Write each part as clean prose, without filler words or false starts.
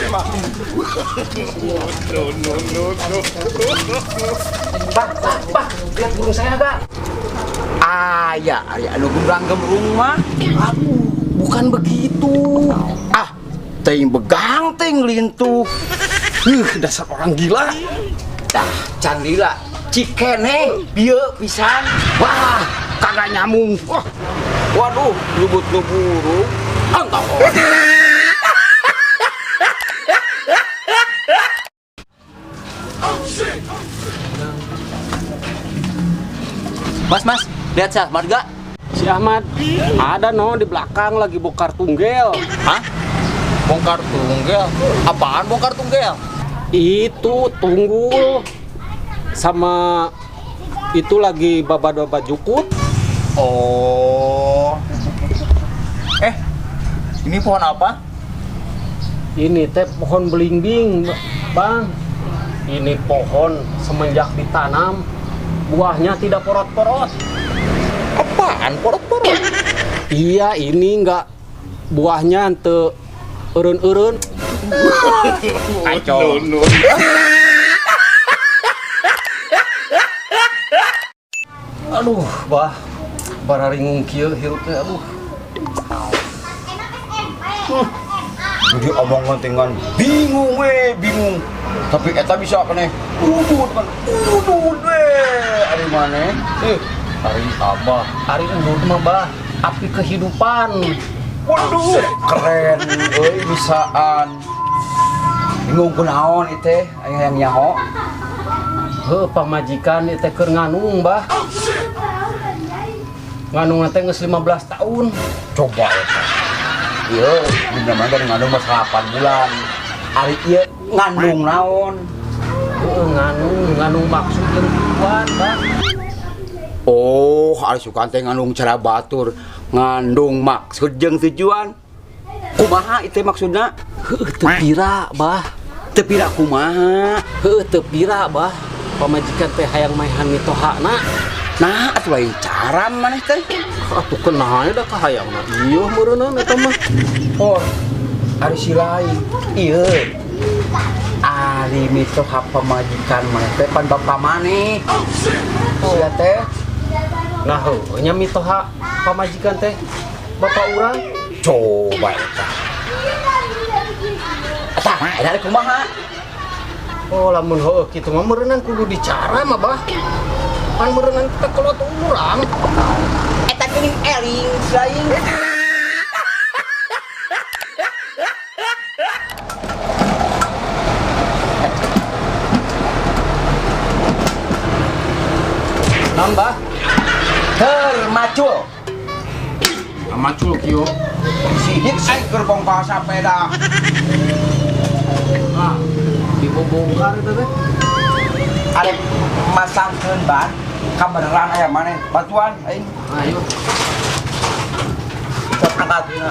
No, no, no, no. Bah, bah, bah, lihat burung saya gak? Aya, aya anu gembrang gemrung mah. Aduh, bukan begitu. Ah, ting begang ting lintuh. Dasar orang gila. Dah, can lila. Cikene bieu pisan. Wah, kagak nyambung. Wah, waduh, nyebut nu burung. Entah. Mas, mas, lihat si Ahmad gak? Si Ahmad ada no di belakang lagi bongkar tunggel. Hah? Bongkar tunggel? Apaan bongkar tunggel? Itu tunggul sama itu lagi babat-babat jukut. Oh. Ini pohon apa? Ini teh pohon belimbing, Bang. Ini pohon semenjak ditanam buahnya tidak porot-porot. Apaan porot-porot? Iya, ini enggak buahnya ente eureun-eureun. Kacau. No, no. Aduh, bah. Bararingung kieu hirup teh aduh. Jadi omongan dengan bingung we, bingung. Tapi eta bisa keneh udud kan. Udud we. Ari maneh? Ari abah, ari udud mah bah, api kehidupan. Waduh, keren euy bisaan. Bingung kunaon ieu teh, aya yang nyaho. Heuh, pamajikan ieu teh keur nganung, bah. Nganung teh geus 15 tahun. Coba eta. Ieu dina mana dari ngandung mah 8 bulan. Ari ieu ngandung naon? Heuh, ngandung maksud jeung tujuan, bah. Oh, ari sukan teh ngandung cara batur, ngandung maksud jeung tujuan. Kumaha ieu teh maksudna? Heuh, teu pira, bah. Teu pira kumaha? Heuh, teu pira, bah. Pamajikan teh hayang maehan mitohana. Nah, atuh lain cara maneh teh. Atuh kenaha da kahayangna ieu meureunna eta mah. Oh, ari si lain. Ieu. Ari mitoha pamajikan maneh teh pan bapa maneh. Sia teh. Nah, heuh nya mitoha pamajikan teh bapa urang. Coba eta. Eta, eta ari kumaha? Oh, lamun heueuh kitu mah meureunnan kudu dicara mah, bah. Pan meureunnan kita kolot urang. Eta geuning eling lain. Nambah Termacul. Macul kieu. Sidik sih keur bongkar sapeda. Ah, dibongkar itu teh. Arek masangkeun ban kabeneran aya maneh bantuan aing. Ayo. Sok angkat dina.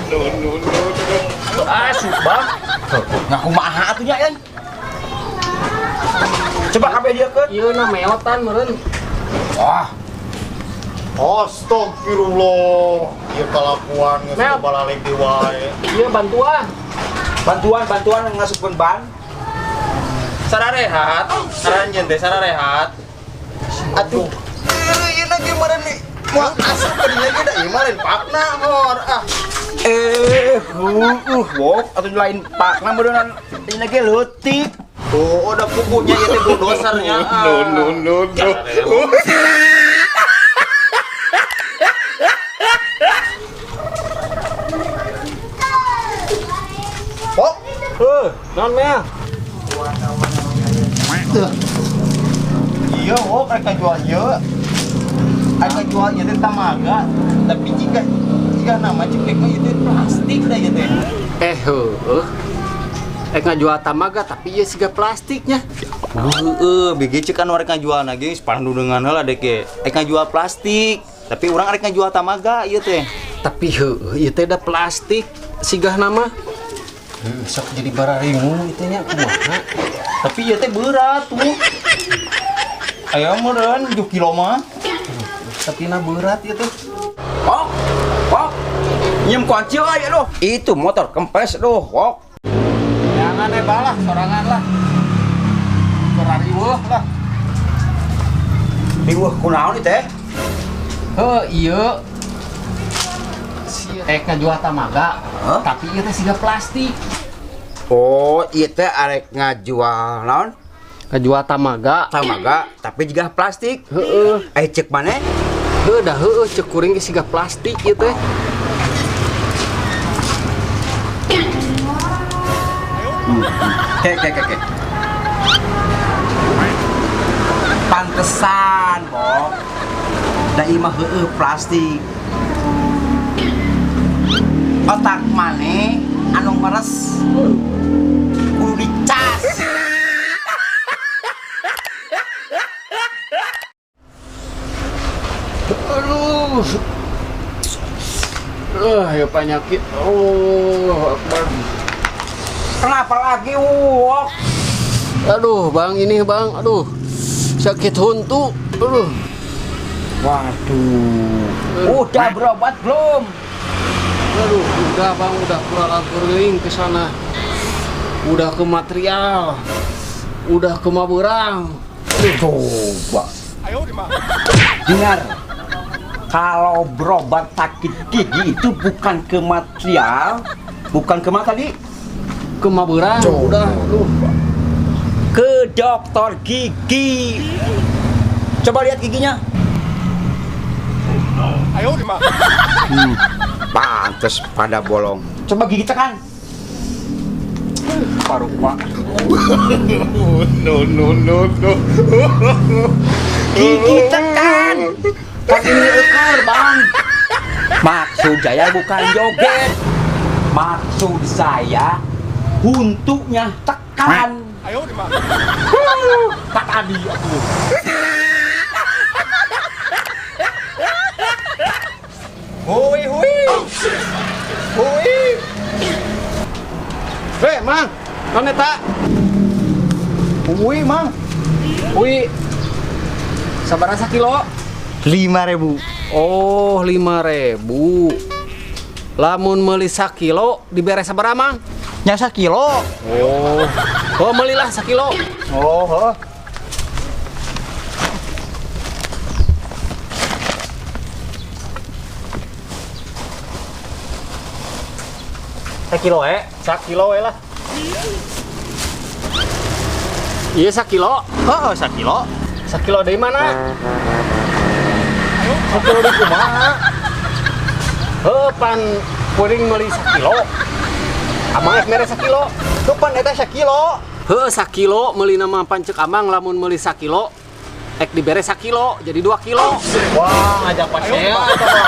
No, no, no, no. Asup, Bang. Nah kumaha atuh nya euy? Coba kabeh dieu keun. Ieu na meotan meureun. Wah, Astagfirullah. Ieu kalakuan geus Mel. balalik di wae. Ieu bantuan. bantuan ngasupkeun ban. Sararehat, saranjeun teh sararehat. Atuh. Ieu lagi meureun nih. Moal asup ka dinya ge da ieu mah lain pakna hor. Ah, Wok atuh lain pakna meureunnan ieu ge leutik. tuh udah pukunya ieu teh bulldozer-nya. No, no, no, no. Pok, Heuh, naon meh? iya, wok rek jual ieu. Rek jual ieu teh tamaga, tapi jika nama cek mah ieu teh plastik da ieu teh. Heueuh. Ngajual tamaga tapi ieu siga plastiknya. Heeh, BG cek anu rek ngajualna ge geus pandudengan heula dek ge. Rek ngajual plastik, tapi urang rek ngajual tamaga ieu teh. Tapi heueuh ieu teh da plastik sigah nama. Heuh, sok jadi bararingung ieu teh nya kumaha. Tapi ieu teh berat tuh. Aya meureun 7 kilo mah. Tapi na berat ieu teh. Pok, pok. Nyium kunci euy aduh. Itu motor kempes aduh, wok. Jangan balah sorangan lah. Soran riweuh lah. Riweuh kunaon ieu teh? Heuh, ieu. Si rek ngajual tamaga, Hah? Tapi ieu teh siga plastik. Oh, ieu teh arek ngajual naon? Ngajual tamaga. Tamaga, tapi juga plastik. Heeh. Eh cek maneh? Heuh dah heueuh cek kuring ge siga plastik ieu teh. Ke. Pantesan, Bok. Da ieu mah heueuh plastik. Otak maneh anu meres kudu dicas. Aduh. Ya penyakit. Oh, Akbar. Kenapa lagi, Wok? Aduh, Bang, ini Bang. Aduh. Sakit huntu. Aduh. Waduh. Udah berobat belum? Aduh, udah Bang, udah kuralang-kuring ke sana. Udah ke material. Udah ke Maberang. Coba. Dengar. Kalau berobat sakit gigi itu bukan ke material, bukan ke mana tadi? Ke Maberang, udah. Aduh. Ke dokter gigi. Coba lihat giginya. Pantes pada bolong. Coba gigi tekan. Paru pak. No, no, no, no. Gigi tekan. Kan ini ukur, Bang. Maksud saya bukan joget. Maksud saya huntunya tekan. Tak tadi atuh. Hui hui. Hui. Hei, Mang. Non eta? Hui, Mang. Hui. Sabaraha sakilo? 5.000. Oh, 5.000. Lamun meuli sakilo dibere sabaraha, Mang? Nya sakilo. Oh. Oh, melilah sakilo. Oh, heuh. Sakilo sakilo we lah. Iya sakilo. Heeh, sakilo. Sakilo dari mana? Sakilo di kumaha? Heuh, pan kuring meuli sakilo. Amang ek mere sakilo. Tuh pan eta sakilo. Heuh, sakilo meuli nama pan ceuk amang lamun meuli sakilo ek dibere sakilo jadi 2 kilo. Wah, ngajak pasea eta mah.